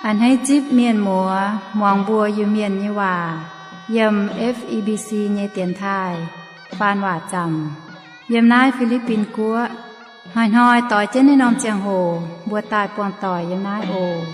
A'hneiv zipv mienh muoz muangx mbuo Iu-Mienh nyei waac yiem F E B C nyei dienx taaih faan waac zaamc yiem naaiv Fi^li^bin Guoqv. Hnoi-hnoi doix jienv naaiv norm ziangh hoc mbuo daaih buangh doic yiem naaiv oc.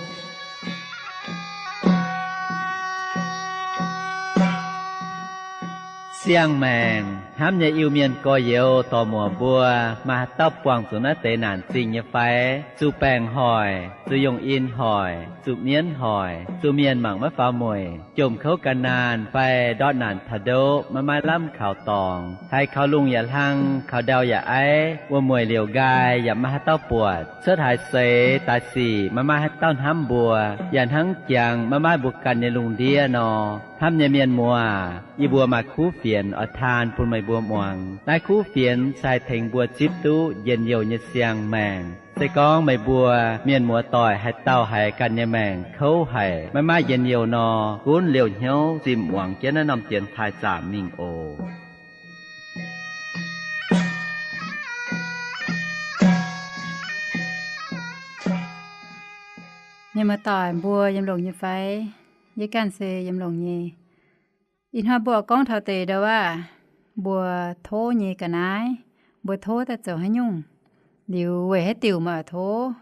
Siang-maengc hnamv nyei Iu-Mienh gorx-youz dorc-muoc mbuo, maaih haaix dauh buangh zuqc naaiv deix naanc zingh nyei fai? Zuqc baengc hoic, zuqc yongh in hoic, zuqc mienv hoic, zuqc mienh mangc maiv faaux mueic, jomc kouv gan naanh fai ndortv naanc taux ndoqv maiv maaih lamh kaux dorngx, haiz kaux lungh yaac hlang, kaux ndau yaac aiv, wuom-mueic liouc nqaai yaac maiv maaih haaix dauh buatc, cuotv haaix seix daaih sic maiv maaih haaix dauh hnamv mbuo, yaac hnangv jangx maiv maaih mbuo ganh nyei lungh ndiev nor. Hnamv nyei mienh muoz, yie mbuo maaih kuv fienx oix taan bun meih mbuo muangx. Naaiv kuv fienx se haih tengx mbuo zipv duqv njien-youh nyei siang-maengc. Se gorngv meih mbuo mienh muoz doic haaix dauh haiz ganh nyei maengc kouv haic, maiv maaih njien-youh nor, gunv liouh hnyouv zimh muangx jienv naaiv norm dienx taaih zaamc mingh oc. Mienh muoz doic mbuo yiem longx nyei fai? Yie ganh se yiem longx nyei. Ih hnoi mbuo oix gorngv taux deix ndau wuov, mbuo tov nyei ga'naaiv, mbuo tov daaih zoux haaix nyungc, liuz weic haaix diuc meih oix tov.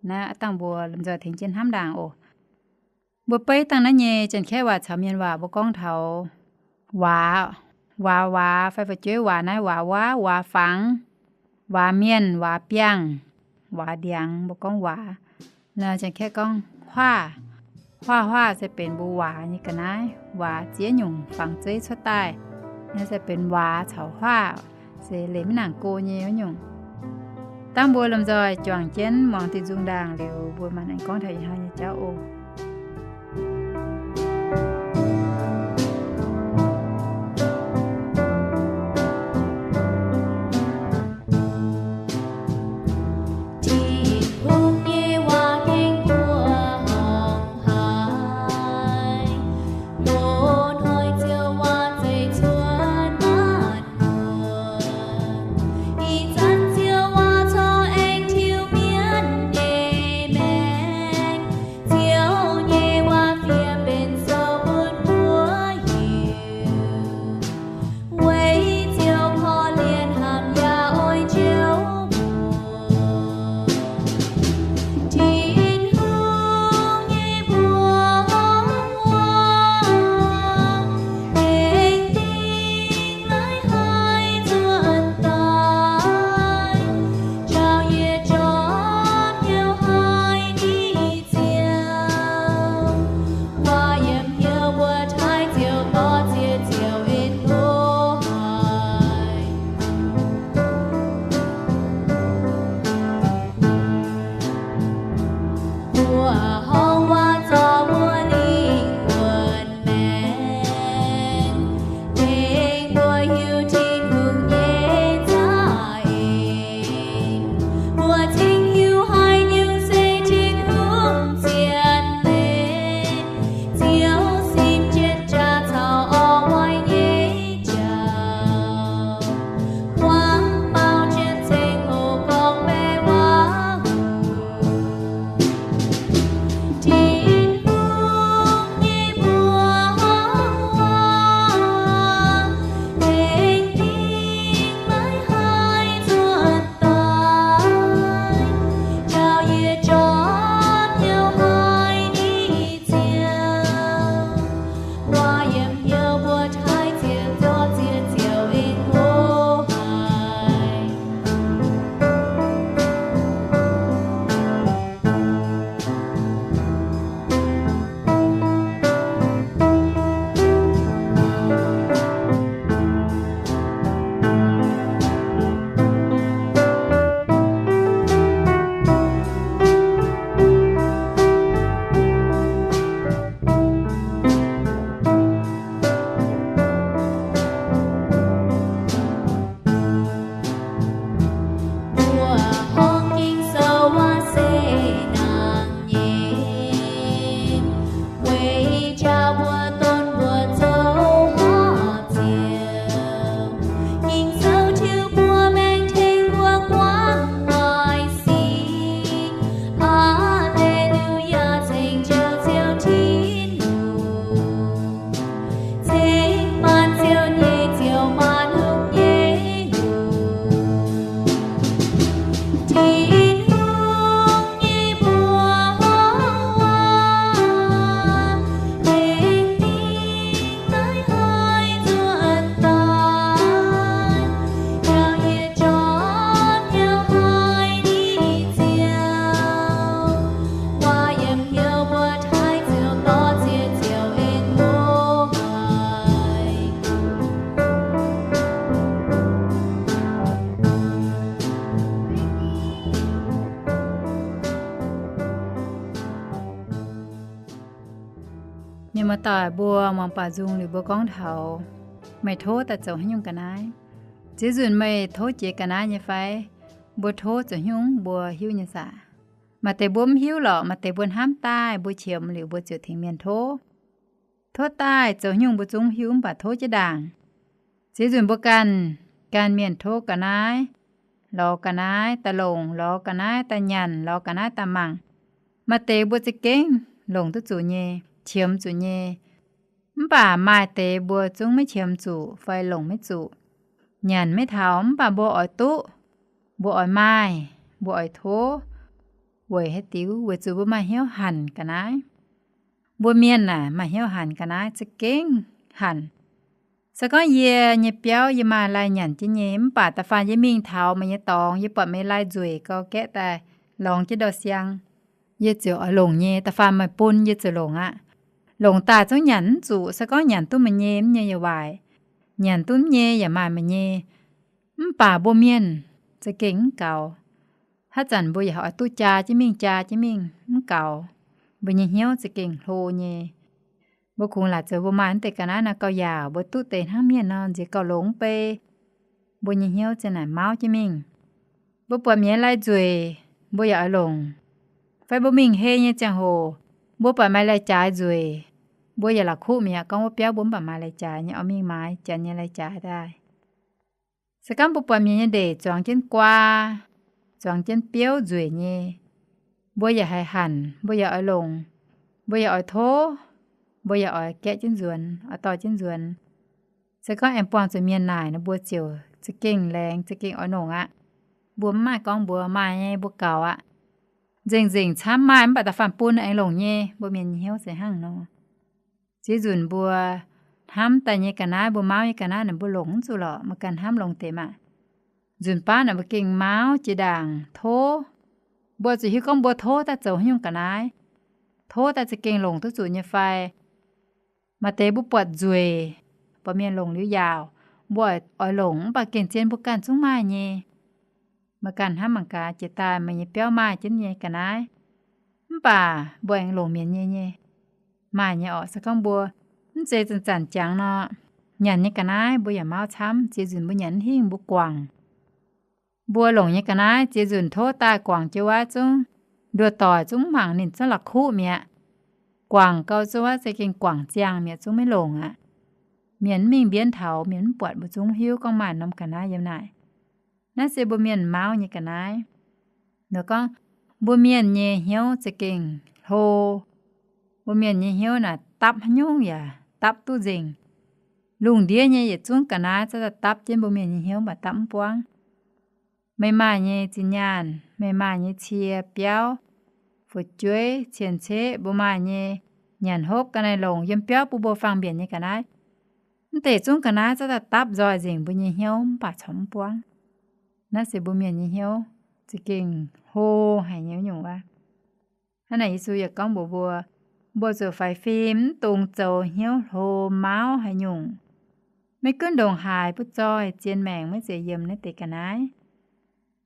Naaiv aav dangh mbuo lomh nzoih tengx jienv hnamv ndaangc oc. Mbuo beiv dangh naaiv nyei Janx-Kaeqv waac caux Mienh waac mbuo gorngv taux waac, waac, waac fai fu'jueiv waac naaiv, waac waav, waac fangx, waac mienh, waac biangh, waac ndiangx, mbuo gorngv waac. Janx-Kaeqv gorngv huaav. Huaav huaav se benx mbuo waac nyei ga'naaiv, waac ziex nyungc fangx zeiv cuotv daaih. Naaiv se benx waac caux huaav, se leiz maiv nangc go nyei wuov nyungc. Dangh mbuo lomh nzoih juangc jienv muangx diuh nzung ndaangc liuz, mbuo maaih aengx gorngv taux ih hnoi nyei jauv oc. Doic mbuo muangx baaux nzung liuz mbuo gorngv taux meih tov daaih zoux haaix nyungc ga'naaiv. Ziex nzunc meih tov jiex ga'naaiv nyei fai? Mbuo tov zoux haaix nyungc mbuo hiuv nyei saah? Maaih deix mbuo mv hiuv lorqc, maaih deix mbuo hnamv daaih, mbuo qiemx liuz mbuo ziouc tengx mienh tov. Tov daaih zoux haaix nyungc mbuo zungv hiuv mv baac tov jienv ndaangc. Ziex nzunc mbuo ganh, ganh mienh tov ga'naaiv, lorz ga'naaiv daaih longc, lorz ga'naaiv daaih nyanc, lorz ga'naaiv daaih mangc. Maaih deix mbuo za'gengh longc duqv zuqc nyei, qiemx zuqc nyei. Mv baac maaih deix mbuo zungv maiv qiemx zuqc fai longc maiv zuqc, nyanc maiv taux, mv baac mbuo oix duqv, mbuo oix maaih, mbuo oix tov, weic haaix diuc? Weic zuqc mbuo maaih hnyouv hanc ga'naaiv. Mbuo mienh aah, maaih hnyouv hanc ga'naaiv za'gengh hanc. Se gorngv yie nyei biauv yie maaih lai nyanc jienv nyei, mv baac da'faanh yie mingh taux meih nyei dorngx, yie buatc meih lai nzueic gau gaeqv daaih lorngx jienv ndau-siang, yie ziouc oix longc nyei. Da'faanh meih bun yie ziouc longc aqv. Longc daaih zungv nyanc mv zuqc. Se gorngv nyanc duqv meih nyei, mv nyei yaac waaic. Nyanc duqv mv nyei yaac maaih meih nyei. Mv baac mbuo mienh za'gengh mv gaux. Haaix zanc mbuo yaac oix duqv jaa jienv mingh, jaa jienv mingh, mv gaux. Mbuo nyei hnyouv za'gengh hlo nyei. Mbuo kungx laaic zoux mbuo maaih naaiv deix ga'naaiv nor gauh yaauc, mbuo duqv deix hnangv mienh nor nziex gauh longx mbei. Mbuo nyei hnyouv ziang naaic mauv jienv mingh. Mbuo buatc mi'aqv lai nzueic, mbuo yaac oix longc. Fai mbuo mingh hei nyei ziangh hoc, mbuo buatc maaih lai-jaaix nzueic, mbuo yaac la'kuqv mi'aqv, gorngv wuov biauv mbuo mv baac maaih lai-jaaix nyei, oix mingh maaiz janx nyei lai-jaaix daaih. Se gorngv mbuo buatc mienh nyei ndeic zuangx jienv guaa, zuangx jienv biouv nzueic nyei, mbuo yaac haiz hanc, mbuo yaac oix longc, mbuo yaac oix tov, mbuo yaac oix gaeqv jienv nzuonx, oix dorh jienv nzuonx. Se gorngv aengx buangh zuqc mienh naaic nor, mbuo ziouc za'gengh laengz, za'gengh oix longc aqv. Mbuo mv maaih gorngv mbuo maaih nyei mbuo gaux aqv. Nzengc-nzengc camv maaih mv baac da'faanh bun aengx longc nyei, mbuo mienh nyei hnyouv se hnangv nor. Ziex nzunc mbuo hnamv daaih nyei ga'naaiv, mbuo mauv nyei ga'naaiv naaic mbuo longc mv zuqc lorqc, mbuo ganh hnamv longx deix maah. Nzunc baav naaic mbuo gengh mauv jiex ndaangc tov. Mbuo zuqc hiuv gorngv mbuo tov daaih zoux haaix nyungc ga'naaiv, tov daaih za'gengh longc duqv zuqc nyei fai. Maaih deix mbuo buatc nzueic, buatc mienh longc liuz yaauc, mbuo oix longc mv baac gengh zien mbuo ganh zungv maaih nyei. Meih ganh hnamv mangc gaax, jiex daaih meih nyei biauv maaih jienv nyei ga'naaiv, mv baac mbuo aengx longc mienh nyei nyei. Maaih nyei orqc. Se gorngv mbuo mv zeiz zanc-zanc jangx nor, nyanc nyei ga'naaiv mbuo yaac mauv camv. Ziex nzunc mbuo nyanc mv hingh mbuo guangc. Mbuo longc nyei ga'naaiv ziex nzunc tov daaih guangc jienv wuov zungv, nduoh doic zungv mv mangc ninh zungv la'kuqv mi'aqv. Guangc gau zungv wuov za'gengh guangc ziangh mi'aqv, zungv maiv longc aqv. Mienh mv mingh mbienv taux, mienh mv buatc, mbuo zungv hiuv gorngv maaih norm ga'naaiv yiem naaic. Naaiv se mbuo mienh mauv nyei ga'naaiv. Nor gorngv mbuo mienh nyei hnyouv za'gengh hlo. Mbuo mienh nyei hnyouv naaic dapv haaix nyungc yaac dapv duqv nzengc. Lungh ndiev nyei yietc zungv ga'naaiv za'gengh dapv jienv mbuo mienh nyei hnyouv mv baac dapv mv buangv. Meih maaih nyei zinh nyaanh, meih maaih nyei cie biauv, fu'jueiv, cien-ceqv, mbuo maaih nyei nyanc hopv ga'naaiv longc yiem biauv bun mbuo fangx mbienc nyei ga'naaiv, mv deix zungv ga'naaiv za'gengh dapv nzoih nzengc mbuo nyei hnyouv mv baac corc mv buangv. Naaiv se mbuo mienh nyei hnyouv za'gengh hlo haic nyei nyungc wuov. Hnangv naaic Yesu yaac gorngv mbuox mbuo, mbuo zuqc faix fim mv dungx zoux hnyouv hlo mauv haaix nyungc. Maiv gunv ndongc haaix butv zoih zien maengc maiv zeiz yiem naaiv deix ga'naaiv.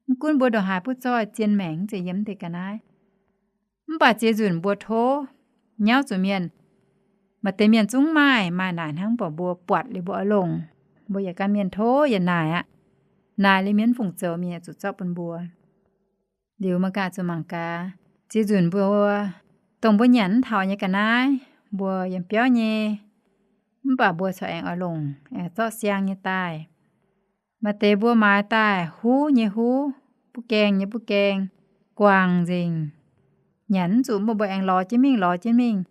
Mv gunv mbuo ndongc haaix butv zoih zien maengc mv zeiz yiem naaiv deix ga'naaiv. Mv baac ziex nzunc mbuo tov nyauv zuqc mienh, maaih deix mienh zungv maaih, maaih naaic hnangv mv baac mbuo buatc liuz mbuo oix longc, mbuo yaac gan mienh tov yaac naaic aqv. Naaic liuz mienh mv fungc zoux, mienh yaac zuqc zorqv bun mbuo. Liuz meih ganh zuqc mangc gaax, ziex nzunc mbuo, dongh mbuo nyanc mv taux nyei ga'naaiv, mbuo yiem biauv nyei, mv baac mbuo corc aengx oix longc, aengx zorqv siang nyei daaih. Maaih deix mbuo maaiz daaih huv nyei huv, butv gaeng nyei butv gaeng, guangc nzengc, nyanc mv zuqc, mbuo mbuo aengx lorz jienv mingh, lorz jienv mingh.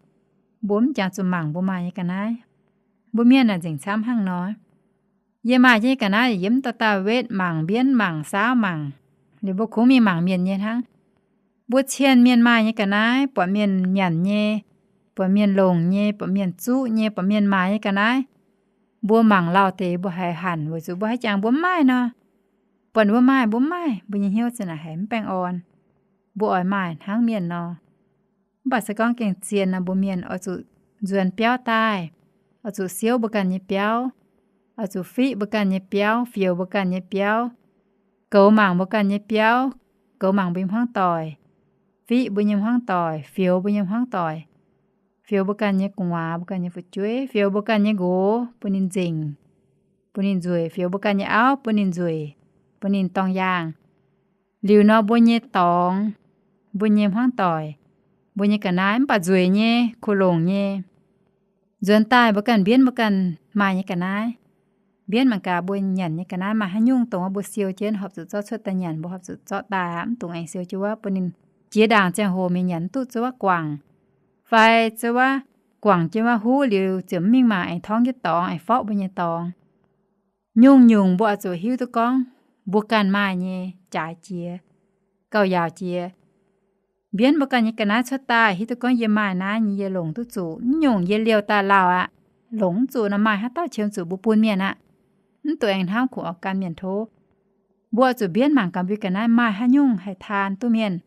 Mbuo mv jangx zuqc mangc mbuo maaih nyei ga'naaiv. Mbuo mienh naaic nzengc camv hnangv nor. Yie maaih nyei ga'naaiv yiem dauh dauh wetv mangc, mbienv mangc, saauv mangc, liuz mbuo kungx mingh mangc mienh nyei hnangv. Mbuo cien mienh maaih nyei ga'naaiv, buatc mienh nyanc nyei, buatc mienh longc nyei, buatc mienh zuqv nyei, buatc mienh maaiz nyei ga'naaiv, mbuo mangc lauh deix mbuo haiz hanc weic zuqc mbuo haiz jangx mbuo mv maaih nor. Buatc mbuo maaih, mbuo mv maaih, mbuo nyei hnyouv za'naaic haiz mv baengh orn. Mbuo oix maaih hnangv mienh nor. Mv baac se gorngv gengh zien nor, mbuo mienh oix zuqc nzuonx biauv daaih, oix zuqc siouv mbuo ganh nyei biauv, oix zuqc fiqv mbuo ganh nyei biauv, fioux mbuo ganh nyei biauv, goux mangc mbuo ganh nyei biauv, goux mangc mbuo nyei hmuangv doic, fiqv mbuo nyei hmuangv doic, fioux mbuo nyei hmuangv doic. fioux mbuo ganh nyei gu'nguaaz, mbuo ganh nyei fu'jueiv, fioux mbuo ganh nyei nqox bun ninh nzengc, bun ninh nzueic, fioux mbuo ganh nyei auv bun ninh nzueic, bun ninh dorng yaangh. Liuz nor mbuo nyei dorngx, mbuo nyei hmuangv doic, mbuo nyei ga'naaiv mv baac nzueic nyei, kuv longc nyei. Nzuonx daaih mbuo ganh mbienv mbuo ganh maaih nyei ga'naaiv, mbienv mangc gaax mbuo nyanc nyei ga'naaiv maaih haaix nyungc dongh wuov mbuo siou jienv horpc zuqc zorqv cuotv daaih nyanc, mbuo horpc zuqc zorqv daaih aqv. Mv dungx aengx siou jienv wuov bun ninh jiex ndaangc ziangh hoc mingh nyanc, duqv zuov guangc fai zuov wuov guangc jienv wuov huv liuz ziouc mv mingh mangc aengx torngv jienv dorngx aengx forv mbuo nyei dorngx. Nyungc-nyungc mbuo oix zuqc hiuv duqv gorngv mbuo ganh maaih nyei jaaix jiex, gauh yaauc jiex. Mbienv mbuo ganh nyei ga'naaiv cuotv daaih hiuv duqv gorngv yie maaih naaiv nyei, yie longc duqv zuqc. Mv nyungc yie liouh daaih lauh aqv, longc mv zuqc nor maaih haaix dauh qiemx zuqc mbuo bun mienh aqv. Mv dungx aengx hnamv kungx oix gan mienh tov. Mbuo oix zuqc mbienv mangc gaax mbuo ga'naaiv maaih haaix nyungc haih taan duqv mienh,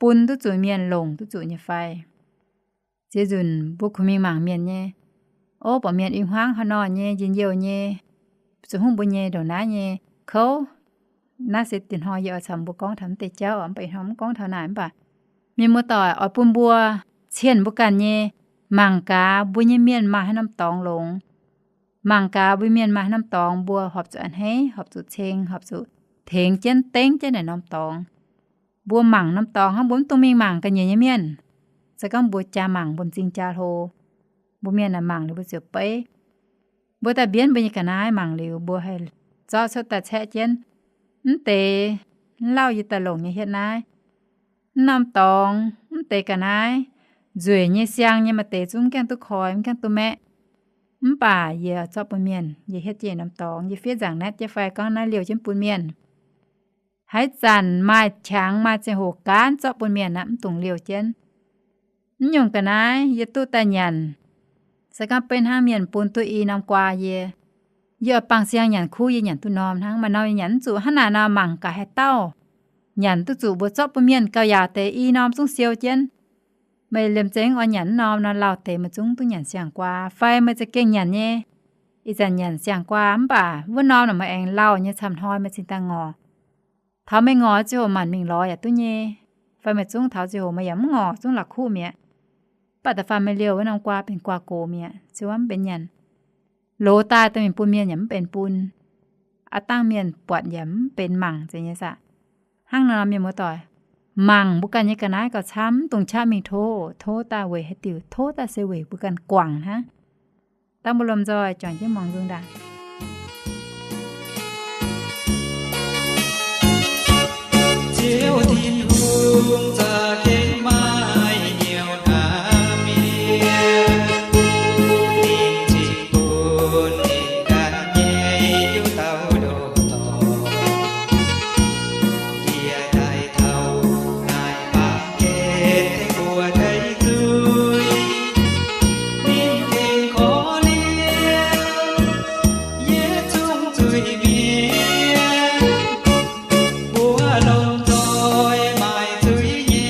bun duqv zuqc mienh, longc duqv zuqc nyei fai. Ziex nzunc mbuo kungx mingh mangc mienh nyei, o, buatc mienh i hmuangv haaix nor nyei, njien-youh nyei, zuqc hungh mbuo nyei ndongc naaiv nyei kouv. Naaiv se dinh hnoi yie oix caux mbuo gorngv taux mv deix jauv oc, mv baac ih hnoi mv gorngv taux naaic. Mv baac mienh muoz-doic, oix bun mbuo cienh mbuo ganh nyei mangc gaax mbuo nyei mienh maaih haaix norm dorngx longx. Mangc gaax mbuo mienh maaih haaix norm dorngx mbuo horpc zuqc a'hneiv, horpc zuqc ceng, horpc zuqc tengx jienv, dengv jienv naaic norm dorngx. Mbuo mangc norm dorngx hnangv, mbuo mv dungx mingh mangc ga'nyiec nyei mienh. Se gorngv mbuo jaa mangc, mbuo m'zing jaa hlo, mbuo mienh aah, mangc liuz mbuo ziouc beiv. Mbuo daaih mbienv mbuo nyei ga'naaiv mangc liuz mbuo haih zorqv cuotv daaih caeqv jienv, mv deix, mv lauh yie daaih longc nyei hietv naaiv, mv norm dorngx, mv deix ga'naaiv, nzueic nyei, siang nyei, maaih deix zungv mv gaengh duqv koi, mv gaengh duqv maeqv. Mv baac yie zorqv bun mienh, yie hietv jienv norm dorngx, yie fiev nzaangc naetv jienv fai gorngv naaiv liouh jienv bun mienh. Haaix zanc maaih qangx maaih ziangh hoc gaanv zorqv bun mienh aqv, mv dungx liouh jienv. Mv nyungc ga'naaiv yie duqv daaih nyanc, se gorngv beiv hnangv mienh bun duqv i norm guaa yie, yie oix bangc siang nyanc kuv yie nyanc duqv norm hnangv. Maaih norm yie nyanc mv zuqc, hnangv naaic nor mangc gaax haaix dauh nyanc duqv zuqc mbuo zorqv bun mienh gauh yaauc deix i norm zungv siou jienv. Meih liemh zeih oix nyanc mv norm nor lauh deix meih zungv duqv nyanc siang-guaa fai meih za'gengh nyanc nyei. Ih zanc nyanc siang-guaa mv baac wuov norm naaic meih aengx lauh nyei camv hnoi meih cingx daaih ngorc. Taux meih ngorc ziangh hoc maanc mingh lorz yaac duqv nyei. Fai meih zungv taux ziangh hoc meih yaac mv ngorc, zungv la'kuqv mi'aqv. Mv baac da'faanh meih liouh wuov norm guaa benx guaa gox mi'aqv, ziouc mv benx nyanc. Loz daaih daaih mingh bun mienh yaac mv benx bun. Aav dangh mienh buatc yaac mv benx mangc zeiz nyei saah. Hnangv nor mienh muoz-doic, mangc mbuo ganh nyei ga'naaiv gauh camv, mv dungx qaqv mingh tov. Tov daaih weic haaix diuc? Tov daaih se weic mbuo ganh guangc hnangv. Dangh mbuo lomh nzoih juangc jienv muangx nzung ndaangc. Ziouv Tin-Hungh za'gengh maaih hnyouv hnamv mienh, ninh cingx bun ninh ganh nyei hnyouv dauh ndoh dorngx, yie daaih taux naaiv baamh gen tengx mbuo deic zuiz. Ninh gengh korv-lienh yietc zungv zuiz-mienh, mbuo lomh nzoih maaih zuiz nyei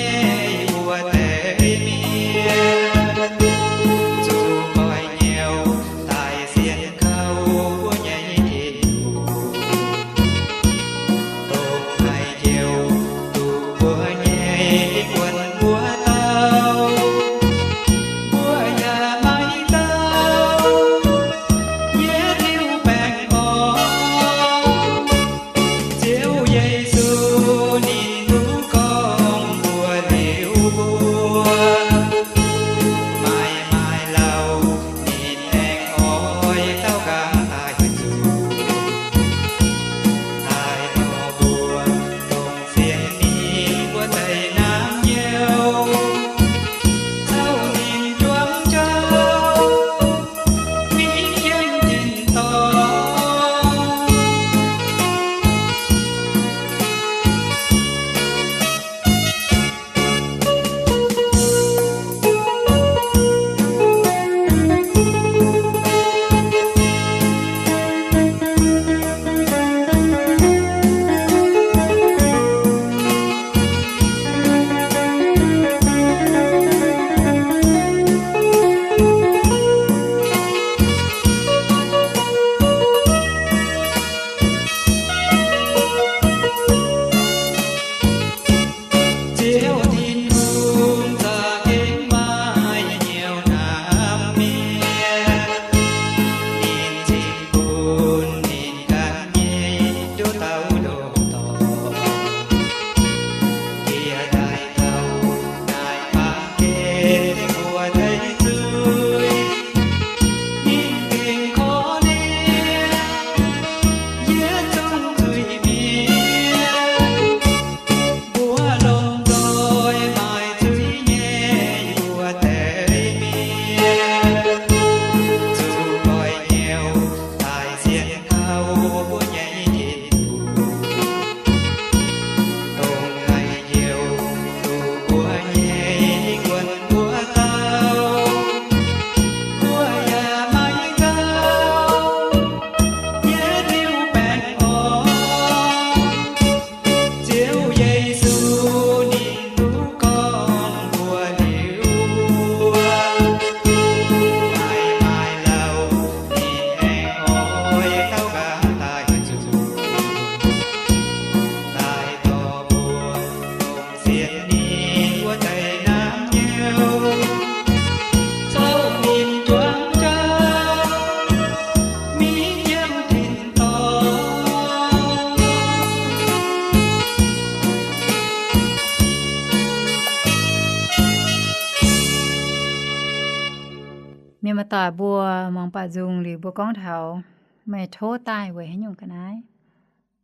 doic mbuo muangx baac nzung liuz mbuo gorngv taux meih tov daaih weic haaix nyungc ga'naaiv.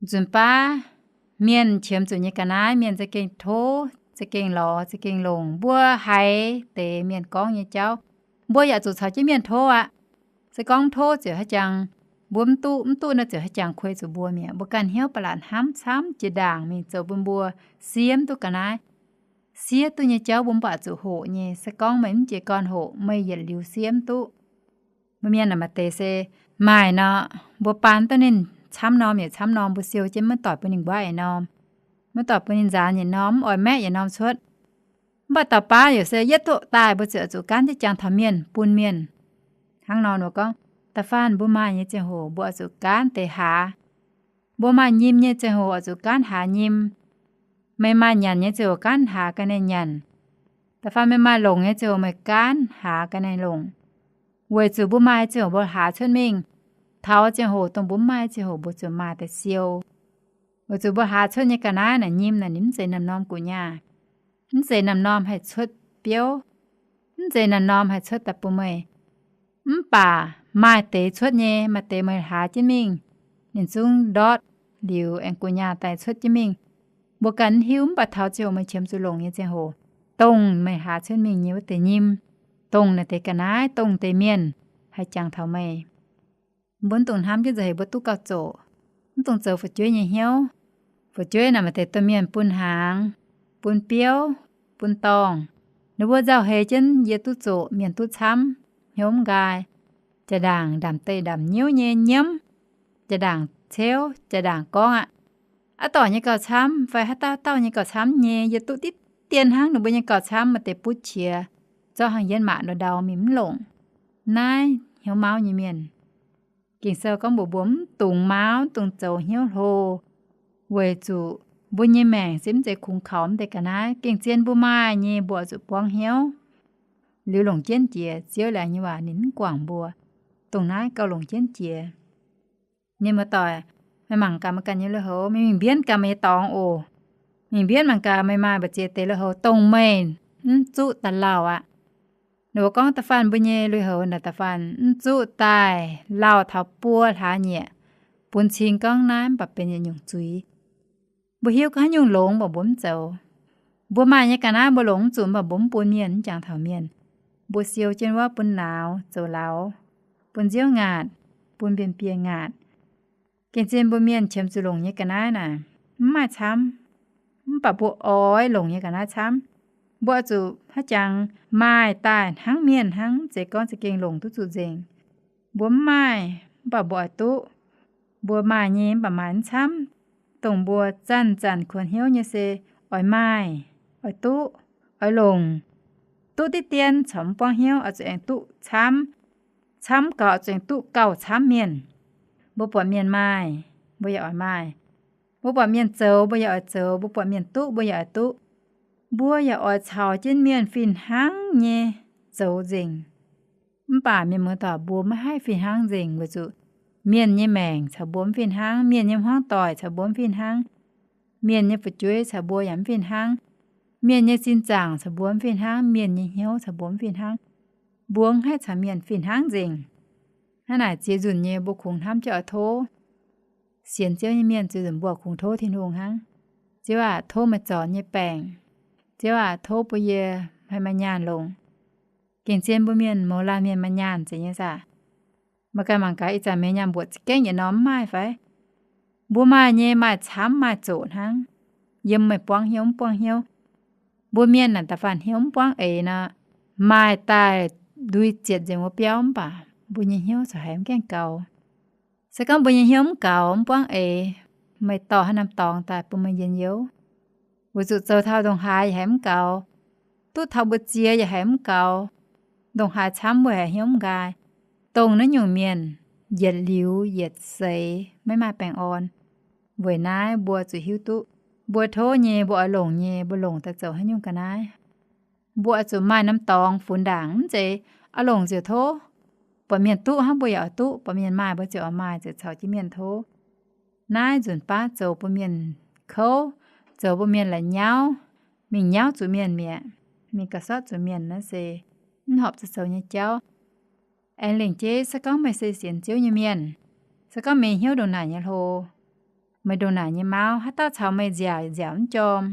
Nzunc baav mienh qiemx zuqc nyei ga'naaiv, mienh za'gengh tov, za'gengh lorz, za'gengh longc. Mbuo haiz deix mienh gorngv nyei jauv, mbuo yaac zuqc caux jienv mienh tov aqv. Se gorngv mv tov ziouc haiz jangx mbuo mv duqv, mv duqv naaiv ziouc haiz jangx kuei zuqc mbuo mi'aqv. Mbuo ganh hnyouv ba'laqc hnamv camv jiex ndaangc mingh zoux bun mbuo siemv duqv ga'naaiv. Siev duqv nyei jauv mbuo mv baac zuqc hoqc nyei. Se gorngv meih mv jiez gorn hoqc, meih yietc liuz siev mv duqv. Mbuo mienh naaic maaih deix se maaih nor, mbuo baan duqv ninh camv norm yietc camv norm, mbuo siou jienv maiv doic bun ninh nquaaiv yietc norm, maiv doic bun ninh nzaanx yietc norm, mv oix maeqv yietc norm cuotv. Mv baac dauh baav yaac se yietv duqv daaih mbuo ziouc oix zuqc gaanv jienv jangx taux mienh bun mienh. Hnangv nor mbuo gorngv, da'faanh mbuo maaih nyei ziangh hoc mbuo oix zuqc gaanv deix hlaax. Mbuo maaih nyim nyei ziangh hoc oix zuqc gaanv hlaax nyim. Meih maaih nyanc nyei ziangh hoc gaanv hlaax ga'naaiv nyanc. Da'faanh meih maaih longc nyei ziangh hoc meih gaanv hlaax ga'naaiv longc. Weic zuqc mbuo maaih ziangh hoc mbuo hlaax cuotv mingh, taux ziangh hoc dongh mbuo mv maaih ziangh hoc mbuo zuqc maaih deix siou. Weic zuqc mbuo hlaax cuotv nyei ga'naaiv naaic nyim naaic ninh mv zeiz naamh norm gu'nyaah. Mv zeiz naamh norm haih cuotv biouv. Mv zeiz naamh norm haih cuotv daaih bun meih. Mv baac maaih deix cuotv nyei, maaih deix meih hlaax jienv mingh, ninh zungv ndortv liuz aengx gu'nyaah daaih cuotv jienv mingh. Mbuo ganh mv hiuv, mv baac taux ziangh hoc meih qiemx zuqc longc nyei ziangh hoc, dongh meih hlaax cuotv mingh nyei wuov deix nyim, dongh naaiv deix ga'naaiv, dongh deix mienh haih jangx taux meih. Mbuo mv dungx hnamv jienv nzauh heix mbuo duqv gauh zoqc, mv dungx zoux fu'jueiv nyei hnyouv. Fu'jueiv naaic maaih deix domh mienh bun hnaangx, bun biouv, bun dorngh. Ninh mbuo nzauh heix jienv yie duqv zoqc, mienh duqv camv, hnyouv mv nqaai. Jaa-ndaangc ndaamc-deih ndaamc-nyiouv nyei nyiemv, jaa-ndaangc ceuv, jaa-ndaangc gorngv aqv, aav dorngc nyei gauh camv fai haaix dauh dauh nyei gauh camv nyei, yie duqv diqv dien hnangv ninh mbuo nyei gauh camv, maaih deix butv qiex, zorqv hnangv yienv maac ndau-ndau mingh mv longc. Naaiv hnyouv mauv nyei mienh. Ging-Sou gorngv mbuox mbuo mv dungx mauv, mv dungx zoux hnyouv hlo, weic zuqc mbuo nyei maengc se mv zeiz kungx kaux mv deix ga'naaiv. Gengh zien mbuo maaih nyei mbuo oix zuqc buangv hnyouv. Liuz longc jienv jiex, Ziouv laengz nyei waac ninh mv guangc mbuo. Dongh naaiv gauh longc jienv jiex. Mienh muoz-doic, meih mangc gaax meih ganh nyei lui-houx, meih mingh mbienv gaax meih nyei dorngx oc. Mingh mbienv mangc gaax meih maaih mbu'ziex deix lui-houx dongh meih mv zuqc daaih lauh aqv. Ninh mbuo gorngv da'faanh mbuo nyei lui-houx naaic da'faanh mv zuqc daaih lauh taux buo hlaax nyieqc, bun cing gorngv naaiv mv baac benx yietc nyungc zuiz. Mbuo hiuv gorngv haaix nyungc longx mv baac mbuo mv zoux. Mbuo maaih nyei ga'naaiv mbuo longx mv zuqc mv baac mbuo mv bun mienh, mv jangx taux mienh. Mbuo siou jienv wuov bun nauz zoux lauz, bun nziouv ngaatc, bun mbienh biei ngaatc. Gengh zien mbuo mienh qiemx zuqc longc nyei ga'naaiv naaic mv maaih camv, mv baac mbuo oix longc nyei ga'naaiv camv. Mbuo oix zuqc haaix jangx maaih daaih hnangv mienh hnangv, mv zeiz gorngv za'gengh longc duqv zuqc nzengc. Mbuo mv maaih, mv baac mbuo oix duqv. Mbuo maaih nyei mv baac maaih mv camv. Dongh mbuo zanc-zanc kuonx hnyouv nyei se oix maaih, oix duqv, oix longc. Duqv diqv dien corc mv buangv hnyouv, oix zuqc aengx duqv camv. Camv gaux oix zuqc aengx duqv gauh camv mienh. Mbuo buatc mienh maaih, mbuo yaac oix maaih. Mbuo buatc mienh zoux, mbuo yaac oix zoux. Mbuo buatc mienh duqv, mbuo yaac oix duqv. Mbuo yaac oix caux jienv mienh fih hnangv nyei zoux nzengc. Mv baac mienh muoz-doic, mbuo maiv haih fih hnangv nzengc weic zuqc mienh nyei maengc caux mbuo mv fih hnangv, mienh nyei hmuangv doic caux mbuo mv fih hnangv, mienh nyei fu'jueiv caux mbuo yaac mv fih hnangv, mienh nyei sin zaangc caux mbuo mv fih hnangv, mienh nyei hnyouv caux mbuo mv fih hnangv. Mbuo mv haih caux mienh fih hnangv nzengc. Hnangv naaic ziex nzunc nyei mbuo kungx hnamv jienv oix tov. Sienx Ziouv nyei mienh ziex nzunc mbuo kungx tov Tin-Hungh hnangv. Ziouv aac, tov meih zorc nyei baengc. Ziouv aac, tov bun yie haih maaih nyaanh longc. Gengh zien mbuo mienh mouz laanh mienh maaih nyaanh zeiz nyei saah? Meih ganh mangc gaax, ih zanc meih nyaanh mbuoqc za'gengh yietc norm mv maaih fai? Mbuo maaih nyei maaih camv maaih zoqc hnangv, yiem meih buangv hnyouv mv buangv hnyouv. Mbuo mienh naaic da'faanh hnyouv mv buangv eix nor, maaih daaih ndui zietc nzengc wuov biauv mv baac mbuo nyei hnyouv corc haiz mv gaengh gaux. Se gorngv mbuo nyei hnyouv mv gaux mv buangv eix, meih dorh haaix norm dorngx daaih bun meih njien-youh? Weic zuqc zoux taux ndongc haaix yaac haiz mv gaux, duqv taux mbu'ziex yaac haiz mv gaux, ndongc haaix camv mbuo haiz hnyouv mv nqaai. Dongh naaiv nyungc mienh yietc liuz yietc seix maiv maaih baengh orn. Weic naaiv mbuo zuqc hiuv duqv, mbuo tov nyei, mbuo oix longc nyei, mbuo longc daaih zoux haaix nyungc ga'naaiv? Mbuo oix zuqc maaih norm dorngx funx ndaangc, mv zeiz oix longc ziouc tov. Buatc mienh duqv hnangv mbuo yaac oix duqv, buatc mienh maaih mbuo ziouc oix maaih, ziouc caux jienv mienh tov. Naaiv nzunc baav zoux bun mienh kouv, zoux bun mienh la'nyauv, mingh nyauv zuqc mienh mi'aqv, mingh ga'sortv zuqc mienh naaiv se mv horpc zuqc zoux nyei jauv. Aengx lengc jeiv se gorngv meih se sienx Ziouv nyei mienh, se gorngv meih hnyouv ndongc naaic nyei hlo, meih ndongc naaic nyei mauv, haaix dauh caux meih nziaauc, nziaauc mv jorm.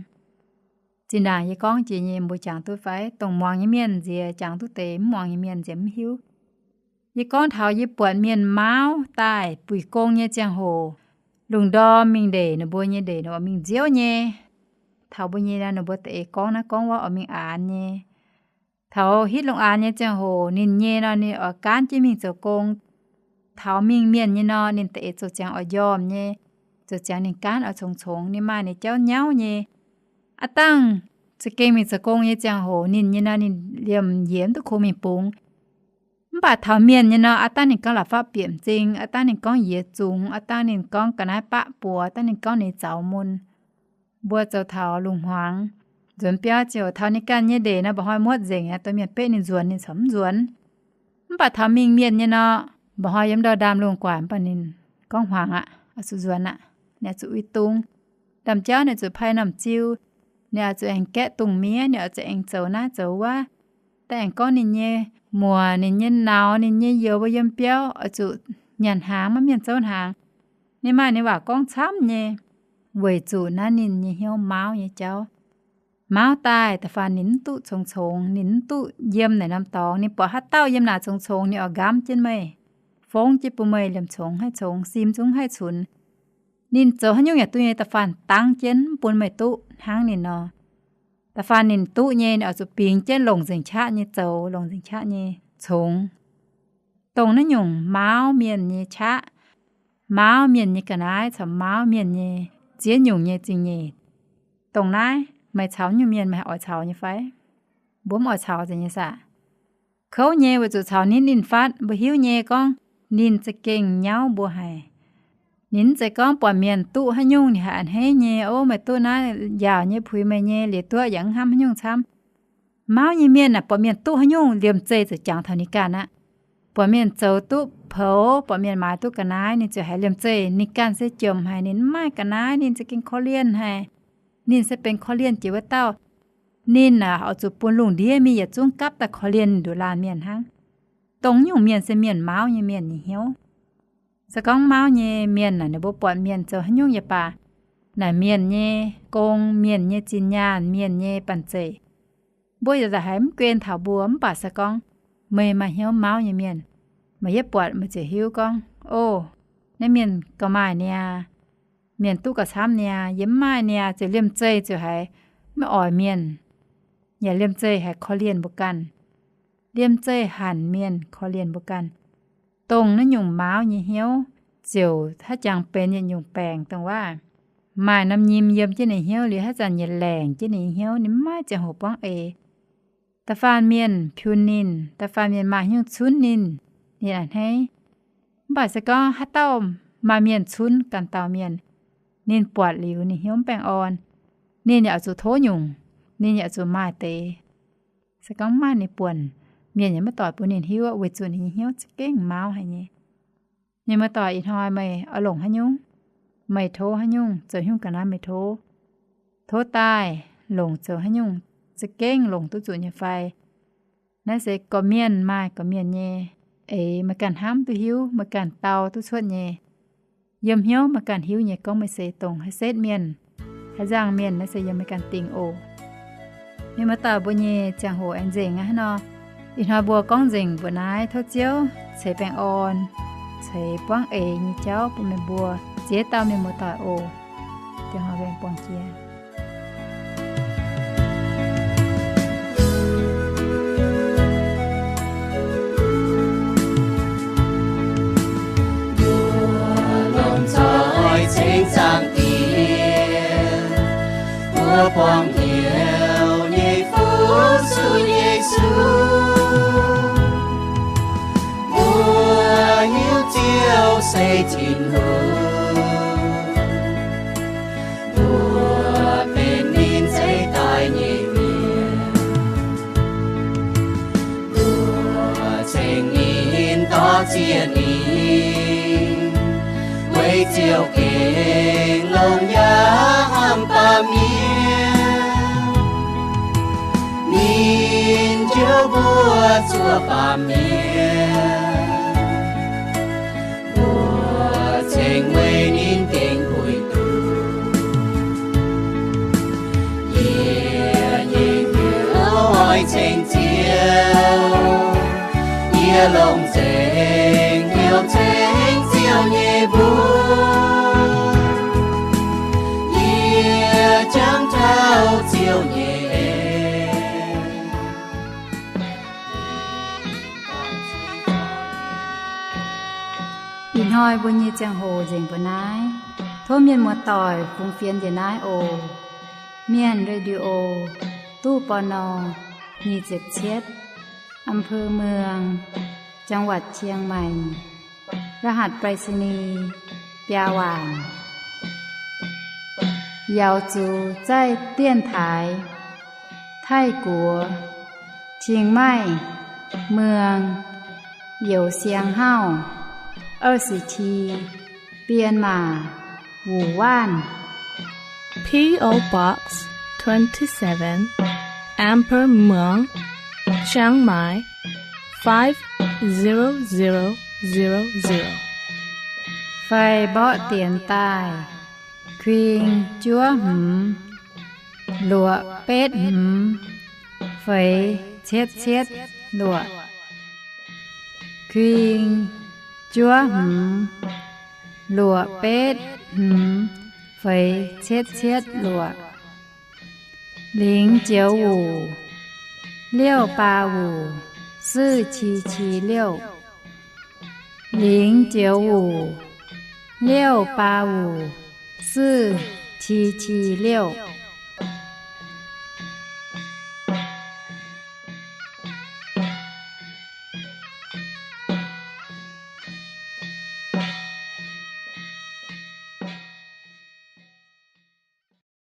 Zinh ndaangc yie gorngv jiex nyei mbuo jangx duqv fai? Dongh muangx nyei mienh nziex jangx duqv deix, mv muangx nyei mienh nziex mv hiuv. Yie gorngv taux yie buatc mienh mauv daaih buic gong nyei ziangh hoc, lungh ndorm mingh ndeic ninh mbuo nyei ndeic nor oix mingh nziouv nyei. Taux mbuo nyei nor ninh mbuo da'eix gorngv naaiv gorngv wuov oix mingh aanx nyei. Taux hitv lungh aanx nyei ziangh hoc ninh nyei nor ninh oix gaanv jienv mingh zoux gong. Taux mingh mienh nyei nor ninh da'eix zoux ziangx oix njormh nyei, zoux ziangx ninh gaanv oix congx-congx, ninh maaih ninh jauv nyauv nyei. Aav dangh za'gengh mingh zoux gong nyei ziangh hoc ninh nyei nor ninh liemh njiec mv duqv kungx mingh bungx. Mv baac taux mienh nyei nor aav dangh ninh gorngv la'fapv bieqc m'zing, aav dangh ninh gorngv yie zungx, aav dangh ninh gorngv ga'naaiv baqv buoz, aav dangh ninh gorngv ninh zaux mun. Mbuo zoux taux lungh hmuangx, nzuonx biauv ziouc taux ninh ganh nyei ndeic nor mba'hnoi muotv nzengc aqv, dongh mienh beqv ninh nzuonx ninh corc mv nzuonx. Mv baac taux mingh mienh nyei nor, mba'hnoi yiem ndau ndaamv-lungh guaax mv baac ninh gorngv hmuangx aqv, oix zuqc nzuonx aqv, ninh oix zuqc uix dungz. Ndaamv-jauv ninh zuqc pai normh ziu, ninh oix zuqc aengx gaeqv dungz miev, ninh oix zuqc aengx zoux naaiv zoux wuov. Daaih aengx gorngv ninh nyei muoc, ninh nyei nauz, ninh nyei youz mbuo yiem biauv oix zuqc nyanc hnaangx, maiv mienh zouv hnaangx. Ninh maaih ninh waac gorngv camv nyei, weic zuqc naaiv ninh nyei hnyouv mauv nyei jauv. Mauv daaih da'faanh ninh mv duqv congx-congx, ninh mv duqv yiem naaic norm dorngx. Ninh buatc haaix dauh yiem naaic congx-congx, ninh oix nqamv jienv meih, fongv jienv bun meih liemh congx haih congx, sim zungv haih cunx. Ninh zoux haaix nyungc yaac duqv nyei, da'faanh dangv jienv mv bun meih duqv hnangv ninh nor. Da'faanh ninh duqv nyei, ninh oix zuqc bingx jienv longc nzengc qaqv nyei zoux, longc nzengc qaqv nyei congx. Dongh naaiv nyungc mauv mienh nyei qaqv, mauv mienh nyei ga'naaiv caux mauv mienh nyei ziex nyungc nyei zingh nyeic. Dongh naaiv meih caux nyungc mienh meih oix caux nyei fai? Mbuo mv oix caux zeiz nyei saah? Kouv nyei weic zuqc caux ninh, ninh fatv mbuo hiuv nyei gorngv ninh za'gengh nyauv mbuo haic. Ninh mv zeiz gorngv buatc mienh duqv haaix nyungc ninh haiz a'hneiv nyei, ov, meih duqv naaiv yaauc nyei puix meih nyei, liuz duqv yaac mv hnamv haaix nyungc camv. Mauv nyei mienh aah, buatc mienh duqv haaix nyungc liemh zeih ziouc jangx taux ninh ganh aqv. Buatc mienh zoux duqv poux, buatc mienh maaiz duqv ga'naaiv, ninh ziouc haiz liemh zeih ninh ganh se jomc haic, ninh mv maaih ga'naaiv, ninh za'gengh korv-lienh haic. Ninh se benx korv-lienh jiex wuov dauh. Ninh aah, oix zuqc bun lungh ndiev mingh yietc zungv gapv daaih korv-lienh nduqc laanh mienh hnangv. Dongh nyungc mienh se mienh mauv nyei mienh nyei hnyouv. Se gorngv mauv nyei mienh aah, ninh mbuo buatc mienh zoux haaix nyungc yaac baac, naaic mienh nyei gong, mienh nyei zinh nyaanh, mienh nyei banh zeic, mbuo yaac haiz mv guen taux mbuo. Mv baac se gorngv meih maaih hnyouv mauv nyei mienh, meih yietv buatc meih ziouc hiuv gorngv, ov, naaiv mienh gauh maaih niaa, mienh duqv gauh camv niaa, yie mv maaih niaa, ziouc liemh zeih ziouc haiz maiv oix mienh, yaac liemh zeih haiz korv-lienh mbuo ganh. Liemh zeih hanc mienh, korv-lienh mbuo ganh. Dongh naaiv nyungc mauv nyei hnyouv ziouc haaix jangx benx yietc nyungc baengc dongh waac, maaih norm nyim yiem jienv ninh hnyouv liuz haaix zanc yietc laengc jienv ninh hnyouv, ninh mv maaih ziangh hoc buangv eix. Da'faanh mienh piun ninh, da'faanh mienh maaih haaix nyungc cunv ninh, ninh a'hneiv. Mv baac se gorngv haaix dauh maaih mienh cunv ganh dauh mienh, ninh buatc liuz ninh hnyouv mv baengh orn, ninh yaac zuqc tov nyungc, ninh yaac zuqc maaih deix. Se gorngv maaih ninh buonc, mienh yaac maiv doic bun ninh hiuv, weic zuqc ninh nyei hnyouv za'gengh mauv haic nyei. Mienh muoz-doic, ih hnoi meih oix longc haaix nyungc? Meih tov haaix nyungc, zoux haaix nyungc ga'naaiv meih tov. Tov daaih longc zoux haaix nyungc, za'gengh longc duqv zuqc nyei fai? Naaiv se gorqv-mienh maaih gorqv-mienh nyei eix, meih ganh hnamv duqv hiuv, meih ganh dau duqv cuotv nyei. Yiem hnyouv meih ganh hiuv nyei gorngv meih se dongh haih setv mienh, haih nzangh mienh, naaiv se yiem meih ganh dingc oc. Mienh muoz-doic, mbuo nyei ziangh hoc aengx nzengc aqv hnangv nor. Ih hnoi mbuo gorngv nzengc mbuoqc naaiv, tov Ziouv ceix baengh orn, ceix buangv eix nyei jauv bun meih mbuo ziex dauh mienh muoz-doic oc. Ziangh hoc aengx buangh jiex. Mbuo lomh nzoih ceng Zaangc Diex, mbuo buangh hnyouv nyei Fuqv Yesu. Mbuo hiuv Ziouv se Tin-Hungh, mbuo benx ninh zeiv daaih nyei mienh. Mbuo ceng ninh, dor-ziec ninh, weic Ziouv gengh longx yaac hnamv baamh mienh. Ninh njoux mbuo zuoqc baamh mienh. Ceng Ziouv, yie longc nzengc hnyouv ceng Ziouv nyei mbuox, yie jangx taux Ziouv nyei en. Ih hnoi mbuo nyei ziangh hoc nzengc mbuo naaiv. Tov mienh muoz-doic fungx fienx njiec naaiv oc. Mienh Radio, ตู้ ปณ. nyic ziepc cietv, อำเภอเมือง จังหวัดเชียงใหม่ รหัสไปรษณีย์ biaa waanc. Yaux zuqc zaih dienx taaix Taiv-Guoqv, Chiang Mai, Muang, Youz Siang Hauv, 二十七, Bienh Maac, Wuc Waanv. P O Box twenty-seven, อำเภอเมือง Chiang Mai, five zero zero zero zero. Fai mborqv dienx daaih, kuing juov hmz, luoqc betv hmz, feix cietv cietv luoqc. Kuing juov hmz, luoqc betv hmz, feix cietv cietv luoqc. 零九五六八五四七七六. 零九五六八五四七七六.